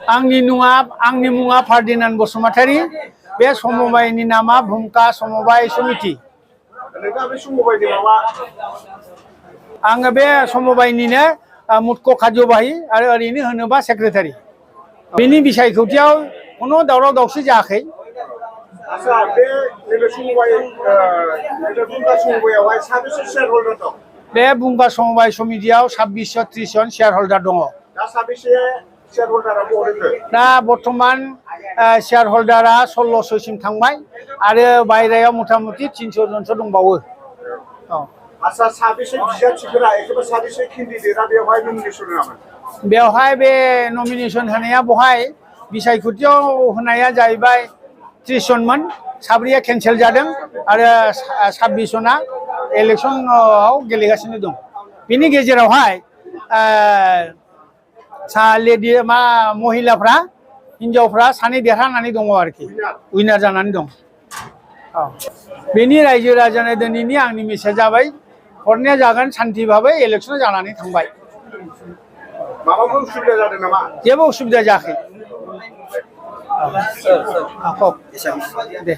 आंनि मुङा फार्दिनान्द बसुमतारी बे समबायनि नामा भुमका समबाय समिति आङो बे समबायनिनो मुख्य कार्यबाही आरो ओरैनो होनोबा सेक्रेटारि बेनि बिसायख'थियाव खुनु दावराव दावसि जायाखै बे भुमका समबाय समितियाव 2630 जन शेयार होल्डार दङ दा बर्तमान शेयार होल्डारा 1600 सिम थांबाय आरो बायरायाव मथा-मथि 300 जनसो दंबावो बेवहाय बे नमिनेशन होनाया बहाय बिसायख'थियाव होनाया जाहैबाय 30 जनमोन साब्रैया केन्सेल जादों आरो 26 जना इलेक्शनाव गेलेगासिनो दं बेनि गेजेरावहाय लेडि महिलाफ्रा हिनजावफ्रा सानै देरहानानै दङ आरोखि उइनार जानानै दं बेनि रायजो राजानो दिनैनि आंनि मेसेज जाबाय हरनाया जागोन सान्थि भाबै इलेक्शन जानानै थांबाय जेबो उसुबिदा जायाखै दे